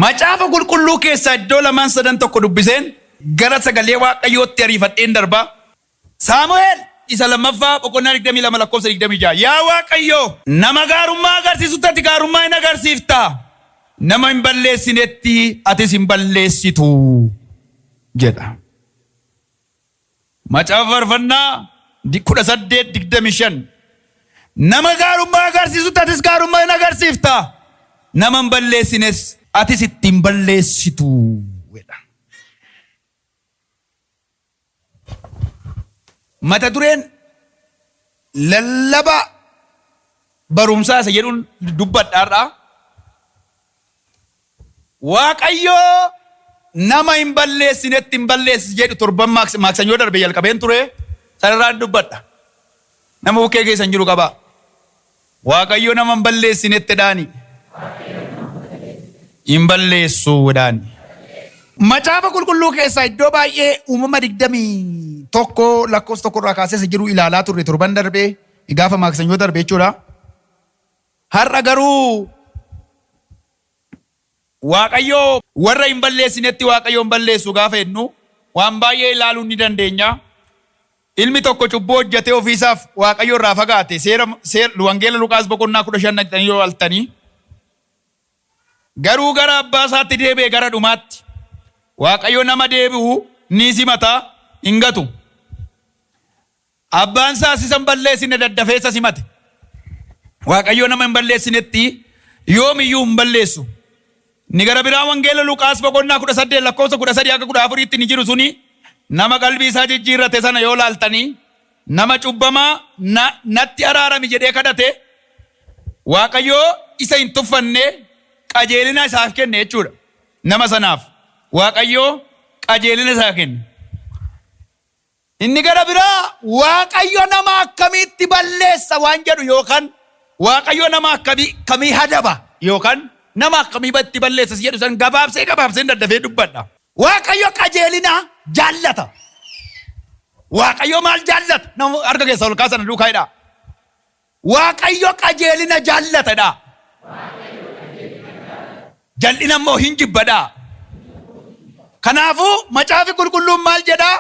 Macaafa qulqulluu keessaa iddoo lamaan sadan tokko dubbiseen gara sagalee Waaqayyootti ariifadheen darbaa. Saamu'eel isa lammaffaa boqonnaa 22 lakkoofsa 26. Yaa Waaqayyo, nama gaarummaa agarsiisutti ati gaarummaa hin agarsiifta, nama hin balleessinetti atis hin balleessitu jedha. Macaafa Faarfannaa 18:25. Nama gaarummaa agarsiisutti atis gaarummaa hin agarsiifta, nama hin balleessines atis itti hin balleessitu jedha. Mata dureen lallaba barumsaa isa jedhuun dubbadha har'a. Waaqayyoo nama hin balleessinetti hin balleessi jedhu torban maaksanyoo darbe jalqabeen ture sanarraan dubbadha. Nama bukkee keessan jiru qabaa. Waaqayyo nama hin balleessinetti dhaani. Hin balleessu dhaani. Macaafa qulqulluu keessaa iddoo baay'ee uumama 21 lakkoofsa 1 irraa kaasee isa jiru ilaalaa turre torban darbee gaafa maaksanyoo darbe jechuudha. Har'a garuu Waaqayyo warra hin balleessinetti Waaqayyo hin balleessu gaafa jennu waan baay'ee ilaaluu ni dandeenya. Ilmi tokko cubbuu hojjetee ofiisaaf Waaqayyo irraa fagaate seera seer wangeela Luqaas boqonnaa 15 dhaqxanii yoo ilaaltanii garuu gara abbaa isaatti deebi'e gara dhumaatti Waaqayyo nama deebi'u ni simata hin gatu. Abbaan isaas isa hin balleessine daddafee isa simate. Waaqayyo nama hin balleessinetti yoomiyyuu hin balleessu. Inni gara biraa Wangeela Luqaas boqonnaa 18 lakkoofsa 13 haga 14tti ni jiru suni nama qalbii isaa jijjiirrate sana yoo laaltanii nama cubbamaa na, natti araarami jedhee kadhate Waaqayyo isa hin tuffanne qajeelina isaaf kenne jechuudha. Nama sanaaf Waaqayyo qajeelina isaa kenne. Inni gara biraa Waaqayyo nama akkamiitti balleessa waan jedhu yookaan Waaqayyo nama akkamii kamii hadaba yookaan nama akkamii itti balleessa jedhu san gabaabsee gabaabseen daddafee dubbadha. Waaqayyo qajeelina jaallata. Waaqayyo maal jaallata? Nama harka keessa ol kaasan duukaa hidhaa. Waaqayyo qajeelina jaallata dha. Jal'ina immoo hin jibba dha. Kanaafuu macaafi qulqulluun maal jedha?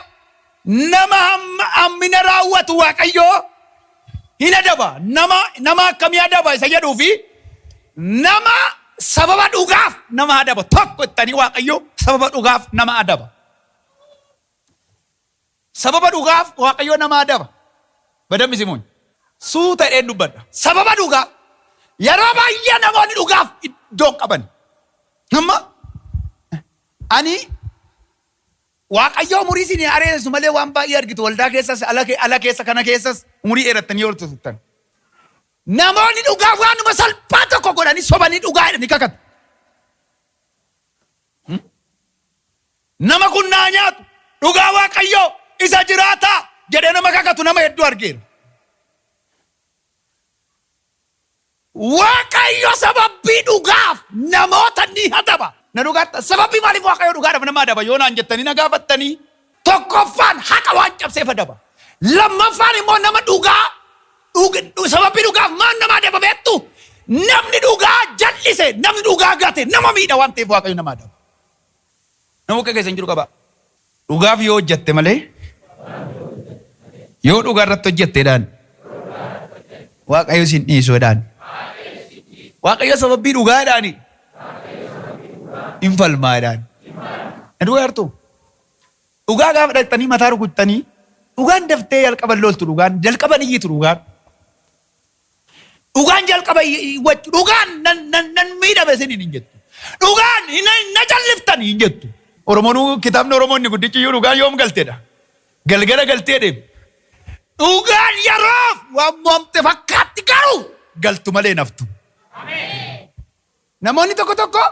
Nama hammina raawwatu Waaqayyo hin adaba. Nama nama akkamii adaba isa jedhuu fi nama sababa dhugaaf nama adaba. Tokko ittanii Waaqayyo sababa dhugaaf nama adaba. Sababa dhugaaf Waaqayyo nama adaba. Badammi simuun. Suuta jedheen dubbadha. Sababa dhugaa. Yeroo baay'ee namoonni dhugaaf iddoo hin qaban. Amma ani Waaqayyo umurii isin areessu malee waan baay'ee argitu waldaa keessas ala keessa kana keessas umurii dheerattanii yoo turtan. Namoonni dhugaa waanuma salphaa tokko godhanii sobanii dhugaa jedhanii kakatu. Nama kun naa nyaatu dhugaa Waaqayyoo isa jiraataa jedhee nama kakatu nama hedduu argeera. Waaqayyo sababbii dhugaaf namoota ni adaba. Na dhugaatti sababbii maaliif Waaqayyo dhugaadhaaf nama adaba yoo naan jettanii na gaafattanii tokkoffaan haqa waan cabseef adaba. Lammaffaan immoo nama dhugaa Sababii dhugaaf maal nama adaba beektu? Namni dhugaa jal'ise, namni dhugaa gate nama miidha waan ta'eef Waaqayyo nama adaba. Nama bukkee keessa hin jiru qabaa. Dhugaaf yoo hojjatte malee yoo dhugaa irratti hojjetteedhaan Waaqayyo sin dhiisuudhaan. Waaqayyo sababii dhugaadhaan hin falmaadhaan. Dhugaa jirtu? Dhugaa gaafa dhaqxanii mataa rukuttanii dhugaan daftee jalqaba loltu dhugaan jalqaba hin iyyitu dhugaan. Dhugaan jalqaba waccu dhugaan nan nan nan miidhame isiniin hin jettu. Dhugaan na calliftan hin jettu. Oromoonuu kitaabni Oromoo inni guddichi iyyuu dhugaan yoom galteedha. Galgala galtee deemu. Dhugaan yeroof waan mo'amte fakkaatti garuu galtu malee hin haftu. Namoonni tokko tokko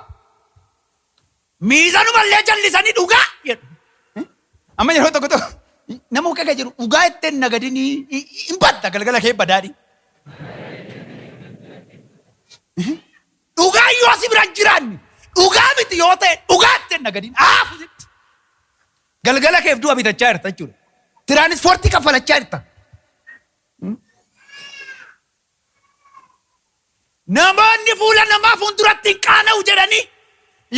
Miizanumallee jallisanii dhugaa jedhu. Amma yeroo tokko tokko nama bukkee jiru dhugaa itti hin nagadinii hin badda galgala kee badaadhi. Dhugaa yoo si bira hin jiraanne dhugaa miti yoo ta'e dhugaa itti hin nagadin haafu sitti. Galgala keef du'a bitachaa jirta jechuudha. Tiraanispoortii kaffalachaa jirta. Namoonni fuula namaa fuulduratti hin qaana'u jedhanii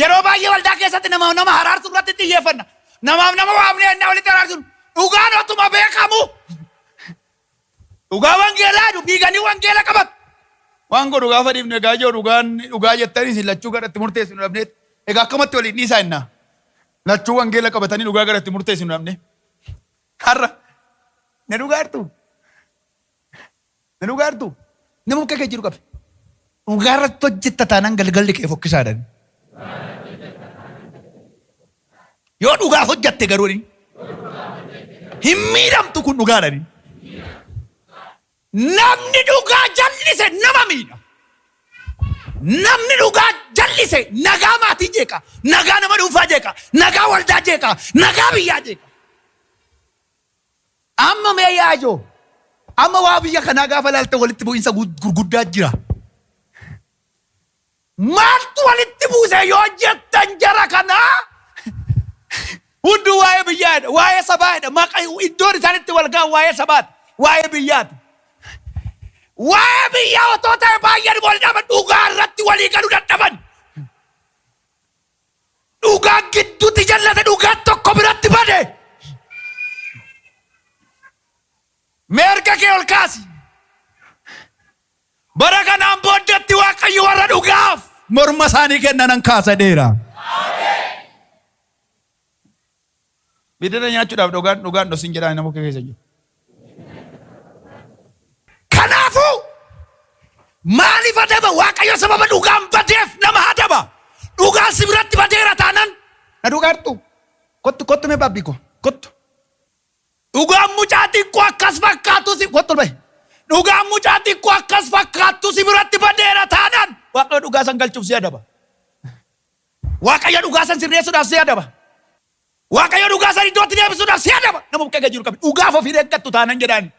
Yeroo baay'ee waldaa keessatti namaaf nama haraarsuu irratti xiyyeeffanna. Namaaf nama waamnee ennaa walitti araarsinu dhugaan otuma beekamu. Dhugaa wangeelaa jedhu fiiganii wangeela qabatu. Waan godhu gaafa dhiifnu egaa ijoo dhugaan dhugaa jettanii isin lachuu gara itti murteessinu dhabneet egaa akkamatti waliin dhiisaa jennaa. Lachuu wangeela qabatanii dhugaa gara itti murteessinu dhabne. Har'a na dhugaa jirtu? Na dhugaa jirtu? Nama bukkee kee jiru qabi. Dhugaa irratti hojjetta taanaan galgalli kee fokkisaadha. Yoo dhugaa hojjatte garuu hin miidhamtu kun dhugaadha. Namni dhugaa jallise nama miidha. Namni dhugaa jallise nagaa maatii jeeqa, nagaa nama dhuunfaa jeeqa, nagaa waldaa jeeqa, nagaa biyyaa jeeqa. Amma mee yaajoo amma waa biyya kanaa gaafa laalte walitti bu'iinsa gurguddaa jira. Maaltu walitti buuse yoo jettan jara kanaa hunduu waa'ee biyyaadha, waa'ee sabaadha. Maqa iddoon isaan itti wal ga'an waa'ee sabaati, waa'ee biyyaati. Waa'ee biyyaa otoo ta'e baay'een wal dhaban dhugaa irratti walii galuu dadhaban. Dhugaan gidduutti jallate dhugaan tokko biratti bade. Mee harka kee ol kaasi. Bara kanaan booddeetti Waaqayyo warra dhugaaf morma isaanii kennanan kaasa dheera. Biddena nyaachuudhaaf dhugaan dhugaan dhosin jedhaan nama keessa jiru. Kanaafuu maaliif adaba? Waaqayyo sababa dhugaan badeef nama adaba. Dhugaan si biratti badeera taanan na dhugaartu. Kottu kottu mee baabbii koo kottu. Dhugaan mucaa xiqqoo akkas fakkaattu si kottu ol bahi. Dhugaan mucaa xiqqoo akkas fakkaattu si biratti badeera taanaan Waaqayyo dhugaa san galchuuf si adaba. Waaqayyo dhugaa san sirreessuudhaaf si adaba. Waaqayyo dhugaa san iddootti deebisuudhaaf si adaba. Nama bukkee gad jiru qabi. Dhugaaf of hin eeggattu taanan jedhaani.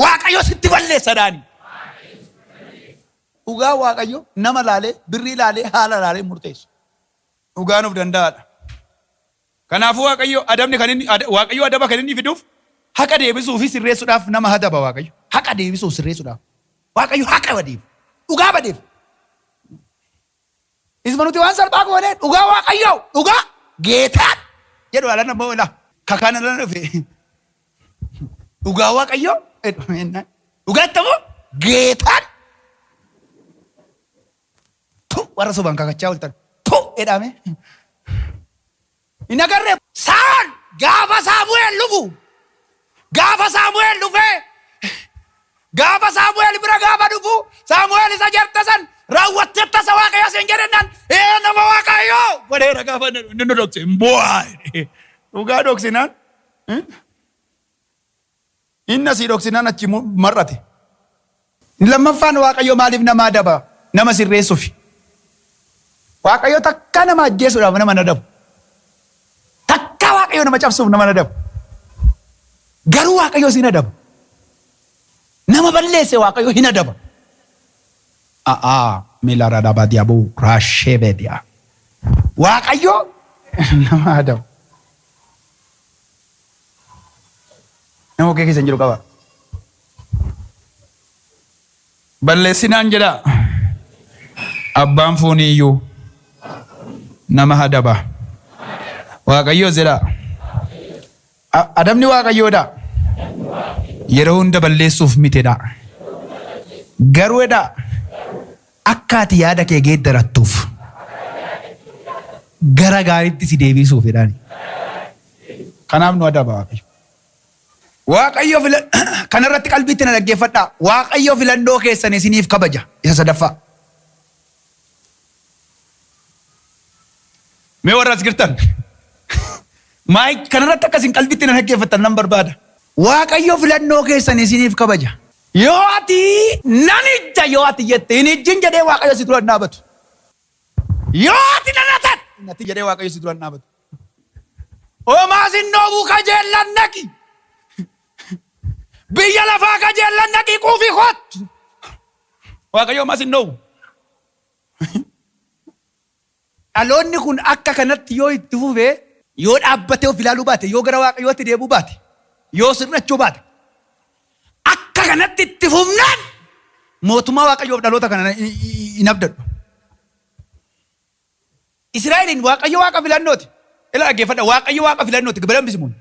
Waaqayyo sitti balleessa jedhaani. Dhugaa Waaqayyo nama laalee, birrii laalee, haala laalee murteessu. Dhugaan of danda'aadha. Kanaafuu Waaqayyo adabni kan inni Waaqayyo adaba kan inni fiduuf haqa deebisuu fi sirreessuudhaaf nama adaba Waaqayyo. Haqa deebisuuf sirreessuudhaaf. Waaqayyo haqa badeef. Dhugaa badeef. Isuma nuti waan salphaa goone dhugaa Waaqayyo dhugaa geetaan jedhu alan ammoo ilaa kakaan alan dhufe. Dhugaa Waaqayyo dhugaa itti geetaan Tu warra sobaan kakachaa ooltan. Tu jedhame. Hin agarree. Saa'ol gaafa Saamu'eel dhufu gaafa Saamu'eel dhufee gaafa Saamu'eel bira gaafa dhufu Saamu'eel isa jette san raawwattee tasa Waaqayyo siin jedhennaan ee nama Waaqayyo godheera gaafa inni nu dhokse hin bu'aa jedhe. Dhugaa dhoksinaan Inni asii dhoksinaan achi mar'ate. Inni lammaffaan Waaqayyo maaliif nama adaba? Nama sirreessufi. Waaqayyo takkaa nama ajjeesuudhaaf nama hin adabu. Takkaa Waaqayyo nama cabsuuf nama hin adabu. Garuu Waaqayyo sin adaba. Nama balleesse Waaqayyo hin adaba. A'aa milaradabadiyabu raasheebediya. Waaqayyo nama adaba. Nama bukkee keessan jiru qaba. Balleessinaan jedhaa. Abbaan foonii iyyuu nama hadaba. Waaqayyoos jedhaa. Adabni Waaqayyoodha. Yeroo hunda balleessuuf mitidha. Garuu jedhaa akka ati yaada kee geeddarattuuf gara gaariitti si deebisuuf jedhaan. Kanaaf nu adaba Waaqayyo. Waaqayyo fila kanarratti qalbiitti na dhaggeeffadhaa. Waaqayyo filannoo keessan isiniif kabaja. Isa sadaffaa. Mee warra as jirtan maayik kanarratti akka isin qalbiitti na dhaggeeffattan nan barbaada. Waaqayyo filannoo keessan isiniif kabaja. Yoo ati nan ijja yoo ati jette hin ijjin jedhee Waaqayyo si dura hin dhaabatu. Yoo ati nan atat hin atin jedhee Waaqayyo si dura hin dhaabatu. Homaa sin dhoowwu kajeellan dhaqi. Biyya lafaa kajeellan dhaqi quufi kottu. Waaqayyo homaa sin dhoowwu. Dhaloonni kun akka kanatti yoo itti fufe, yoo dhaabbatee of ilaaluu baate, yoo gara Waaqayyootti deebi'uu baate, yoo sirrachuu baate, akka kanatti itti fufnaan mootummaa Waaqayyoof dhaloota kana hin abdadhu. Israa'eliin Waaqayyo Waaqa filannooti. Ila dhaggeeffadha, Waaqayyo Waaqa filannooti. Bira hambisimuun.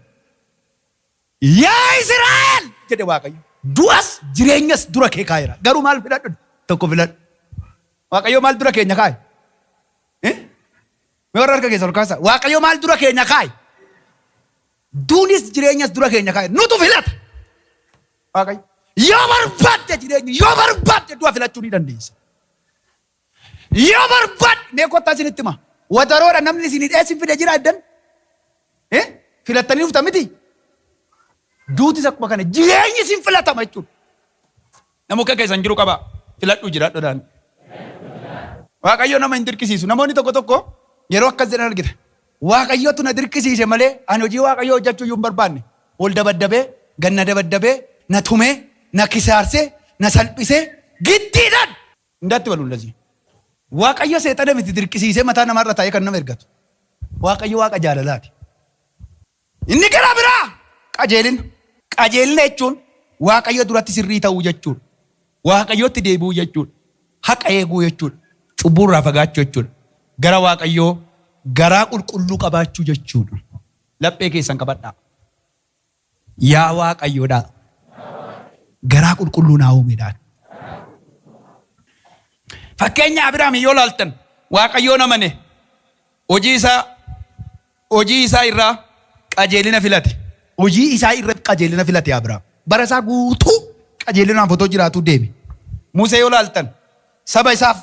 Yaa Israa'el jedhe Waaqayyo. Du'as jireenyas dura kee kaa'eera. Garuu maal filadhu? Tokko filadhu. Waaqayyo maal dura keenya kaa'e? Eh? Mee warra harka keessa ol kaasaa. Waaqayyo maal dura keenya kaa'e? Duunis jireenyas dura keenya kaa'e. Nutu filata. Waaqayyo. Yoo barbaadde jireenya, yoo barbaadde du'a filachuu ni dandeessa. Yoo barbaadde mee kottaa isinitti hima. Wadaroodha namni isin hidhee isin fide jira eddan. Eh? Filattanii dhuftan miti. Duutis akkuma kana jireenyi isin filatama jechuudha. Nama akka keessan jiru qaba. Filadhuu jiraadhu dhaan. Waaqayyo nama hin dirqisiisu. Namoonni tokko tokko yeroo akkas jedhan argita. Waaqayyotu na dirqisiise malee ani hojii Waaqayyoo hojjechuu iyyuu hin barbaanne. Ol dabaddabee, gad na dabaddabee, na tumee, na kisaarsee, na salphisee giddiidhaan. Hundaatti balu እንደዚህ. Waaqayyo seexana miti dirqisiisee mataa namaarra taa'ee kan nama ergatu. Waaqayyo Waaqa jaalalaati. Inni gara biraa qajeelina. Qajeelina jechuun Waaqayyo duratti sirrii ta'uu jechuudha. Waaqayyotti deebi'uu jechuudha. Haqa eeguu jechuudha. Cubbuurraa fagaachuu jechuudha. Gara Waaqayyoo garaa qulqulluu qabaachuu jechuudha. Laphee keessan qabadhaa. Yaa Waaqayyoodhaa. Garaa qulqulluu naa uumedhaan. Fakkeenya Abiraam yoo laaltan, Waaqayyoon amane, hojii isaa irraa qajeelina filate. Hojii isaa irra qajeelina filate Abiraam. Bara isaa guutuu qajeelinaan otoo jiraatu deeme. Musee yoo laaltan, saba isaaf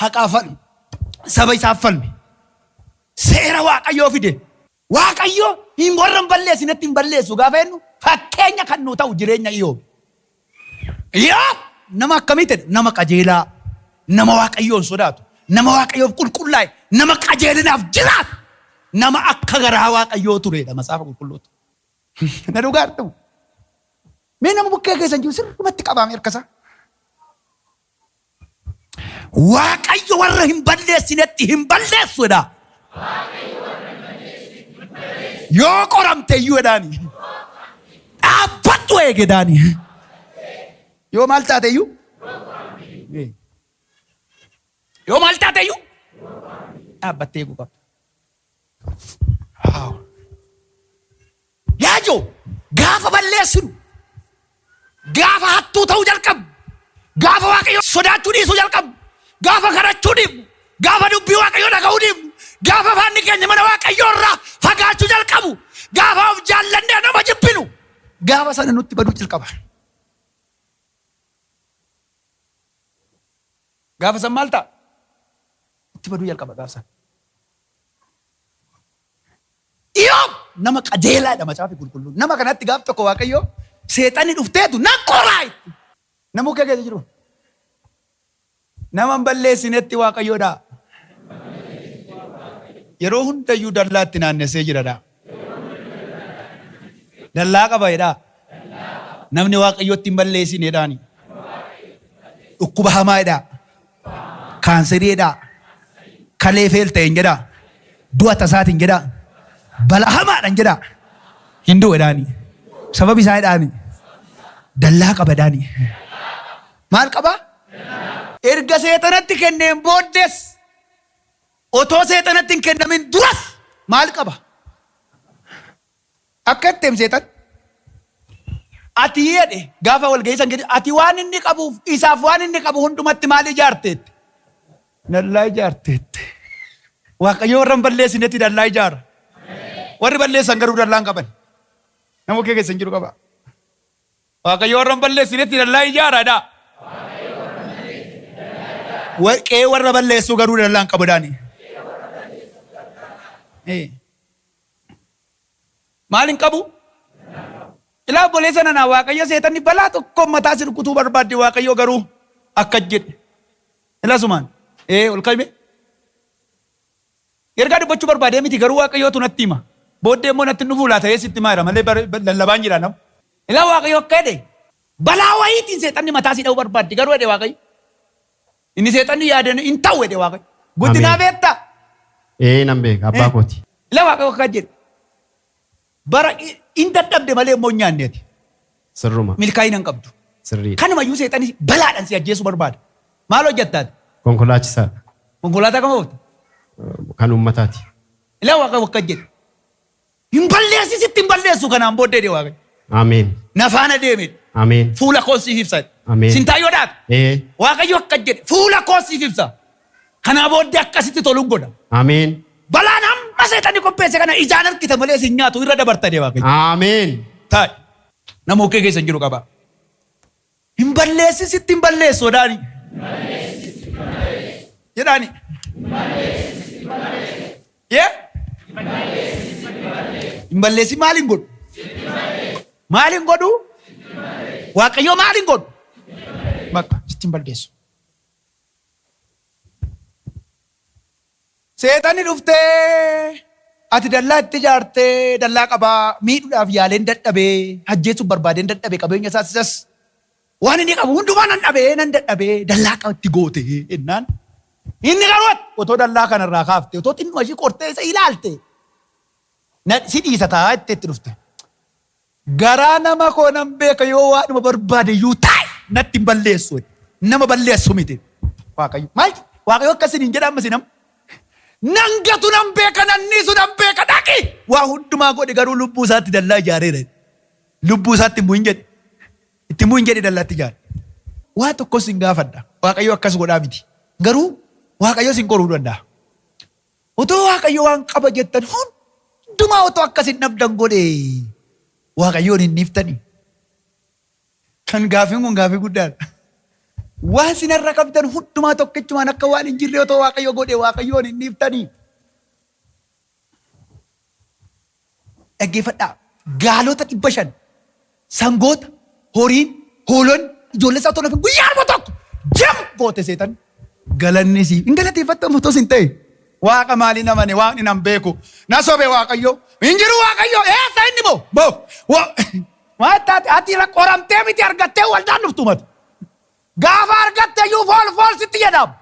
haqaa falme. Saba isaaf falme. Seera Waaqayyoo fide. Waaqayyo hin warra hin balleessinetti hin balleessu gaafa jennu fakkeenya kan nu ta'u jireenya Iyoob. Iyoob nama akkamii ta'e? Nama qajeelaa, nama Waaqayyoon sodaatu, nama Waaqayyoof qulqullaa'e, nama qajeelinaaf jiraatu, nama akka garaa Waaqayyoo turedha Macaafa Qulqulluutu. Na dhugaadhu. Mee nama bukkee keessan jiru sirrumatti qabaame harka isaa. Waaqayyo warra hin balleessinetti hin balleessu jedha. Yoo qoramte iyyuu jedhaani. Dhaabbadhu eegedhaani. Yoo maal taate iyyuu? Yoo maal taate iyyuu? Dhaabbattee eeguu qabda. Yaajoo gaafa balleessinu, gaafa hattuu ta'uu jalqabnu, gaafa Waaqayyo sodaachuu dhiisuu jalqabnu, gaafa kadhachuu dhiifnu, gaafa dubbii Waaqayyoo dhaga'uu dhiifnu, gaafa faanni keenya mana Waaqayyoo irraa fagaachuu jalqabu, gaafa of jaallannee nama jibbinu, gaafa sana nutti baduu jalqaba. Gaafa san maal ta'a? Nutti baduu jalqaba gaafa san. Iyoob nama qajeelaadha Macaafi Qulqulluun. Nama kanatti gaaf tokko Waaqayyo seexanni dhufteetu nan qoraa itti. Nama bukkee keessa jiru. Nama hin balleessinetti Waaqayyoodha. Yeroo hundayyuu dallaa itti naannessee jiradha. Dallaa qaba jedhaa. Namni Waaqayyotti hin balleessine jedhaani. Dhukkuba hamaa jedhaa. Kaanserii jedhaa. Kalee fail ta'een jedhaa. Du'a tasaatiin jedhaa. Balaa hamaadhaan jedhaa. Hin du'u jedhaani. Sababi isaa jedhaani. Dallaa qaba jedhaani. Maal qabaa? Erga seexanatti kenneen booddees, otoo seexanatti hin kennamin duras maal qaba? Akka itteem seexan. Ati jedhe gaafa walgahii san gadi, ati waan inni qabuuf isaaf waan inni qabu hundumatti maal ijaarteette? Dallaa ijaarteette. Waaqayyo warra hin balleessinetti dallaa ijaara. Warri balleessan garuu dallaa hin qaban. Nama kee keessa hin jiru qaba. Waaqayyo warra hin balleessinetti dallaa ijaara dha. Qe'ee warra balleessuu garuu dallaa hin qabu daani. Maal hin qabu? Ilaa obboleessa nanaa, Waaqayyo seexanni balaa tokko mataa si rukutuu barbaadde, Waaqayyo garuu akka jedhe. Ilaa sumaan. Ol kaime. Ergaa dubbachuu barbaadee miti, garuu Waaqayyootu natti hima. Booddee immoo natti hin dhufuu laata sitti himaa jira malee lallabaan jira nama. Ilaa Waaqayyo akka jedhe, balaa wayiitiin seexanni mataa si dha'uu barbaadde, garuu jedhe Waaqayyo. Inni seexanni yaadan hin ta'u jedhe Waaqayyo. Guddinaa beektaa? Ee, nan beeka, abbaa kooti. Ilaa Waaqayyo akka jedhe. Bara hin dadhabde malee immoo hin nyaanneeti. Sirruma. Milkaa'ina hin qabdu. Sirriidha. Kanumayyuu seexanni balaadhaan si ajjeesuu barbaada. Maal hojjettaati? Konkolaachisaadha. Konkolaataa kam oofta? Kan uummataati. Ilaa Waaqayyo akka jedhe. Hin balleessi sitti hin balleessu kanaan booddee jedhe Waaqayyo. Ameen. Na faana deemi. Ameen. Fuula koo siif ibsa. Ameen. Sintaayyoo dhaata. Ee. Waaqayyo akka jedhe fuula koo siif ibsa. Kanaa booddee akkasitti toluun godha. Ameen. Balaan hamma seexanni qopheesse kana ijaan argita malee sin nyaatu irra dabarta jedhe Waaqayyo. Ameen. Taa'i. Nama okkee keessa hin jiru qaba. Hin balleessi sitti hin balleessu jedhaani. Jedhaani. Yee? Hin balleessi maal hin godhu? Maal hin godhu? Waaqayyo maal hin godhu? Bakka sitti hin balleessu. Seexanni dhuftee ati dallaa itti ijaartee dallaa qabaa miidhuudhaaf yaaleen dadhabee ajjeesuuf barbaadeen dadhabee qabeenya isaas isas waan inni qabu hundumaa nan dhabee nan dadhabee dallaa itti goote jennaan. Inni garuu ati otoo dallaa kanarraa kaafte otoo xinnuma ishii qortee isa ilaalte si dhiisa ta'a itti itti dhufte. Garaa nama koo nan beeka yoo waanuma barbaade iyyuu taa'e natti hin balleessu. Nama balleessu miti. Waaqayyo maal Waaqayyo akkasin hin jedha amma isin amma. Nan gatu nan beeka nan niisu nan beeka dhaqi waa hundumaa godhe garuu lubbuu isaatti dallaa ijaareera. Lubbuu isaatti hin bu'in jedhe. Itti hin bu'in jedhe dallaatti ijaare. Waa tokkos hin gaafadha. Waaqayyo akkas godhaa miti. Garuu Waaqayyo isin qoruu danda'a. Otoo Waaqayyo waan qaba jettan hundumaa otoo akkas hin dhabdan godhe Waaqayyoon hin dhiiftanii? Kan gaaffiin kun gaaffii guddaadha. Waan sinarra qabdan hundumaa tokkichumaan akka waan hin jirre otoo Waaqayyo godhe Waaqayyoon hin dhiiftanii? Dhaggeeffadhaa. Gaalota 500, sangoota, horiin, hoolonni, ijoollee isaa otoo hin hafin guyyaadhuma tokko jam goote seexanni. Galanni siif. Hin galateeffattu amma otoo sin ta'e. Waaqa maaliin amane waaqni nan beeku. Na sobe Waaqayyo. Hin jiru Waaqayyo. Eessa inni moo? Moo. Maal taate ati qoramtee miti argattee waldaan dhuftu mati. Gaafa argatte iyyuu fool fool sitti jedhama.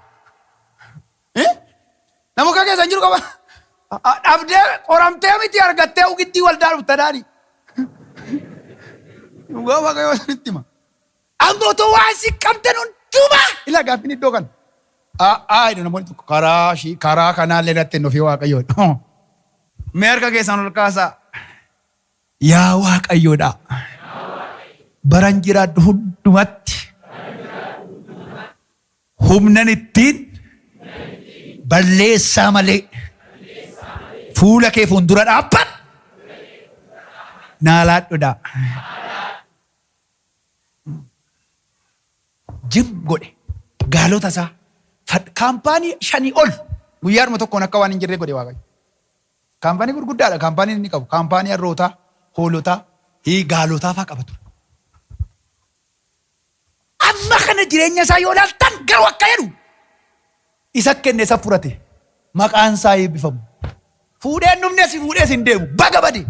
Nama akka keessa hin jiru qaba. Dhabdee qoramtee miti argattee ugiddii waldaa dhufta daani. Dhugaa Waaqayyoo isinitti hima. Amma otoo waan si qabdan hundumaa ilaa gaaffiin iddoo kana. A'aa jedhu namoonni tokko karaa shii karaa kanaallee natti hin dhufii Waaqayyoo. Mee harka keessan ol kaasaa. Yaa Waaqayyoodha. Baran jiraadhu hundumatti Humnan ittiin balleessaa malee fuula kee fuuldura dhaabbadhu naa laadhudha. Jim godhe gaalota isaa kaampaanii shanii ol guyyaadhuma tokkoon akka waan hin jirree godhe Waaqayyo. Kaampaanii gurguddaadha kaampaaniin inni qabu. Kaampaanii harrootaa, hoolotaa, gaalotaa fa'aa qaba ture. Amma kana jireenya isaa yoo ilaaltan garuu akka jedhu isa kenne isa furate maqaan isaa eebbifamu. Fuudhee hin dhufne si fuudhee sin deemu baga bade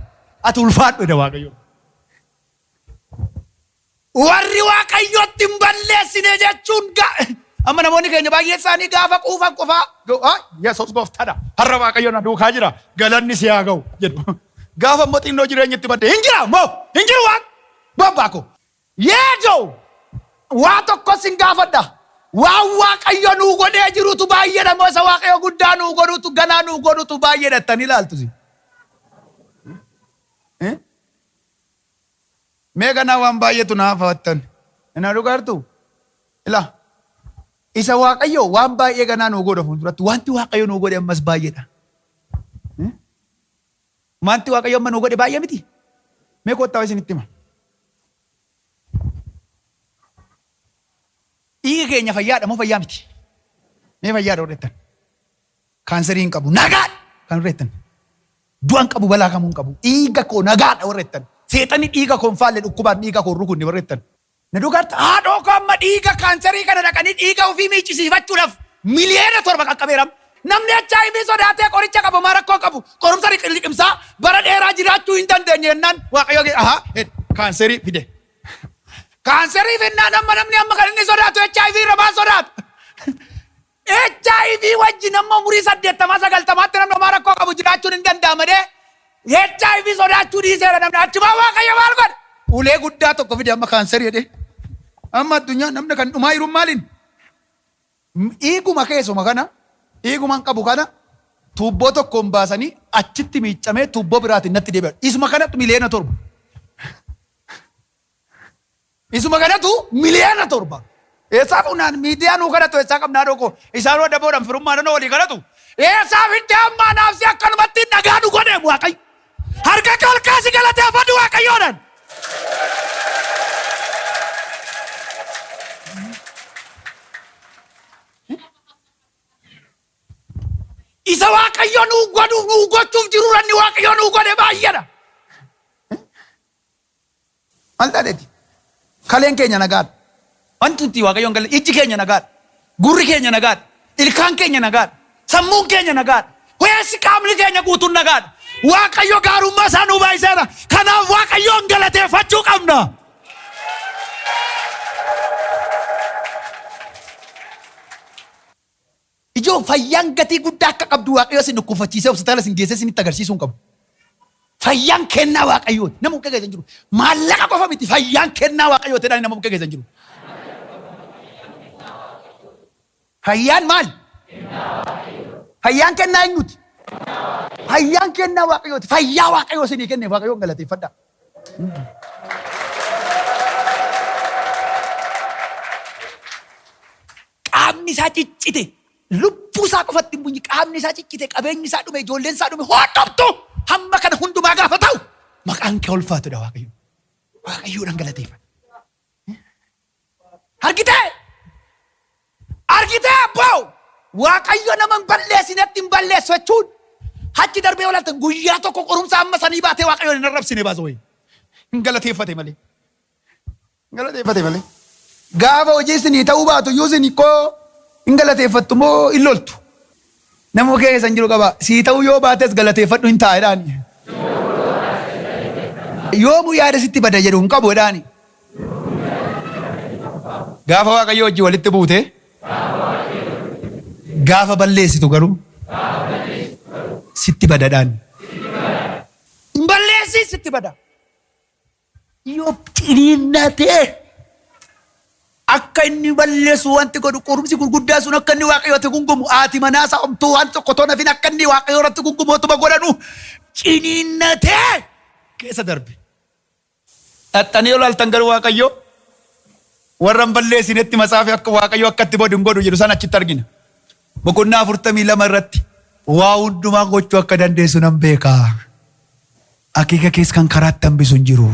ati ulfaadhu jedha Waaqayyo. Warri Waaqayyotti hin balleessine jechuun amma namoonni keenya baay'een isaanii gaafa quufan qofaa Yesuus gooftaadha har'a Waaqayyo na duukaa jira galanni si haa ga'u jedhu. Gaafa immoo xinnoo jireenyi itti badde hin jira moo hin jiru waan bobbaa koo. Yeedoo! Waa tokko sin gaafadha. Waan Waaqayyo nuu godhee jirutu baay'eedha moo isa Waaqayyo guddaa nuu godhutu ganaa nuu godhutu baay'eedha jettanii ilaaltu isin? Eh? Mee ganaa waan baay'eetu na hafa jettan. Hin dhugaartu? Ilaa. Isa Waaqayyo waan baay'ee ganaa nuu godha fuulduratti. Wanti Waaqayyo nuu godhe ammas baay'eedha. Eh? Wanti Waaqayyo amma nuu godhe baay'ee miti? Mee kottaa isinitti hima. Dhiigi keenya fayyaadha moo fayyaa miti? Mee fayyaadha warri jettan. Kaanserii hin qabu. Nagaadha kan warri jettan. Du'a hin qabu balaa kamuu hin qabu. Dhiiga koo nagaadha warri jettan. Seexanni dhiiga koo hin faalle dhukkubaan dhiiga koo hin rukunne warri jettan. Na duukaatti haadhoo koo amma dhiiga kaanserii kana dhaqanii dhiiga ofii miiccisiifachuudhaaf 7 miliyoona qaqqabeera. Namni HIV sodaatee qoricha qabu maa rakkoo qabu qorumsa liqimsaa bara dheeraa jiraachuu hin dandeenye jennaan Waaqayyo ahaa kaanserii fide. Kaanserii finnaan amma namni amma kan inni sodaatu HIV irra maal sodaata? HIV wajjin amma umurii 80 90tti namni homaa rakkoo qabu jiraachuun hin danda'ama dee HIV sodaachuu dhiiseera namni achumaa Waaqayyo maal godhe? Ulee guddaa tokko fide amma kaanserii jedhee. Amma addunyaa namni kan dhumaa jiru maaliin? Dhiiguma keessuma kana dhiiguma hin qabu kana Tuubboo tokkoon baasanii achitti miiccamee tuubboo biraatiin natti deebi'a. Isuma kanatu 7 miliyoona. Isuma kanatu 7 miliyoona. Eessaa fuunaan miidiyaa nuu kadhatu eessaa qabnaa dhokoo isaan wadda boodaan firummaa walii kadhatu. Eessaa fiddee ammaa naafsi akkanumatti nagaa nu godhe Waaqayyo. Harka kee ol kaasi, galateeffadhu Waaqayyoodhaan. Isa Waaqayyo nuu godhu, nuu gochuuf jiru, ranni Waaqayyo nuu godhe baay'eedha. Maal taateeti? Kaleen keenya nagaadha. Wanti nuti Waaqayyoon galle, ijji keenya nagaadha. Gurri keenya nagaadha. Ilkaan keenya nagaadha. Sammuun keenya nagaadha. Ho'eessi qaamni keenya guutuun nagaadha. Waaqayyo gaarummaa isaa nuu baay'iseera. Kanaaf Waaqayyoon galateeffachuu qabna. Ijoo, fayyaan gatii guddaa akka qabdu Waaqayyo isin dhukkubfachiisee hospitaala isin geessee isinitti agarsiisuu hin qabu. Fayyaan kennaa Waaqayyooti. Nama bukkee keessa hin jiru. Maallaqa qofa miti, fayyaan kennaa Waaqayyooti jedhanii nama bukkee keessa hin jiru. Fayyaan maal? Fayyaan kennaa eenyuti? Fayyaan kennaa Waaqayyooti. Fayyaa Waaqayyoo isinii kenneef Waaqayyoon galateeffadhaa. Qaamni isaa ciccite, lubbuu isaa qofatti hin bunyi, qaamni isaa ciccite, qabeenyi isaa dhume, ijoolleen isaa dhume, hodhoftu hamma kana hundumaa gaafa ta'u, maqaan kee ulfaatudha, Waaqayyo. Waaqayyoodhaan galateeffadha. Argitee? Argitee abboo? Waaqayyo nama hin balleessinetti hin balleessu jechuun achi darbee walaaltan guyyaa tokko qorumsa amma sanii baatee Waaqayyoon hin arrabsine baasa wayii. Hin galateeffate malee. Hin galateeffate malee. Gaafa hojii isinii ta'uu baatu iyyuu isin koo hin galateeffattu moo hin loltu? Nama keessa hin jiru qaba. Sii ta'uu yoo baates galateeffadhu, hin ta'a jedhaani. Yoomuu yaada sitti bada jedhu hin qabu jedhaani. Gaafa Waaqayyo wajjin walitti buute, gaafa balleessitu garuu sitti badadhaan. Hin balleessi, sitti bada. Yoo ciniinnatee akka inni balleessu wanti godhu, qorumsi gurguddaa sun akka inni Waaqayyooti gungumu, haati manaa isaa homtuu waan tokko toon hafin akka inni Waaqayyo irratti gungumu otuma godhanu ciniinnatee keessa darbe. Dhaxxanii olaaltan garuu Waaqayyo warra hin balleessinetti matsaafi akka Waaqayyo akka itti badu hin godhu jedhu san achitti argina. Boqonnaa 42 irratti, "Waa hundumaa gochuu akka dandeessu nan beeka. Akeeka kees kan karaatti hambisu hin jiru.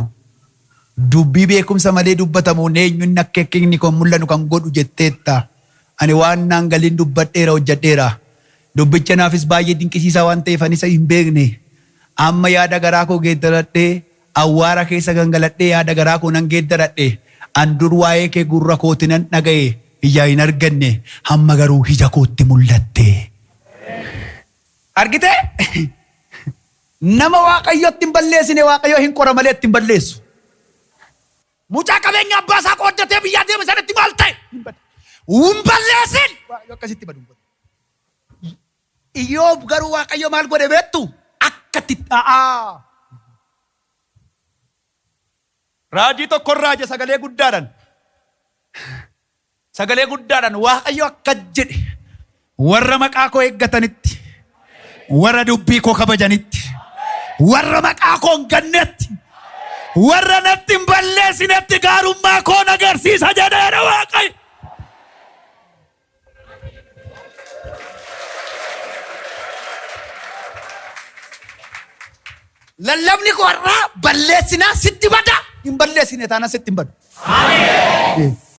Dubbii beekumsa malee dubbatamuun eenyuun akka akeekni kun mul'anu kan godhu jetteetta. Ani waan naan galiin dubbadheera, hojjedheera. Dubbicha naafis baay'ee dinqisiisaa waan ta'eef ani isa hin beekne. Amma yaada garaa koo geeddaradhee, awwaara keessa gangaladhee yaada garaa koo nan geeddaradhe. An dur waa'ee kee gurra kooti nan dhaga'e, ija hin arganne, hamma garuu ija kootti mul'atte." Argitee? Nama Waaqayyotti hin balleessine Waaqayyo hin qora malee itti hin balleessu. Mucaa qabeenya abbaa isaa qooddatee biyyaa deeme sanatti maal ta'e? Hin bade. Hin balleessin! Waaqayyo akkasitti badu hin godhu. Iyyoob garuu Waaqayyo maal godhe beektu? Akka itti ta'aa. Raajii tokko raaje sagalee guddaadhaan. Sagalee guddaadhaan Waaqayyo akka jedhe, "Warra maqaa koo eeggatanitti, warra dubbii koo kabajanitti, warra maqaa koo hin gannetti, warra natti hin balleessinetti gaarummaa koo agarsiisa" jedheera Waaqayyo. Lallabni koo har'aa, balleessinaa sitti bada, hin balleessine taanaan sitti hin badu.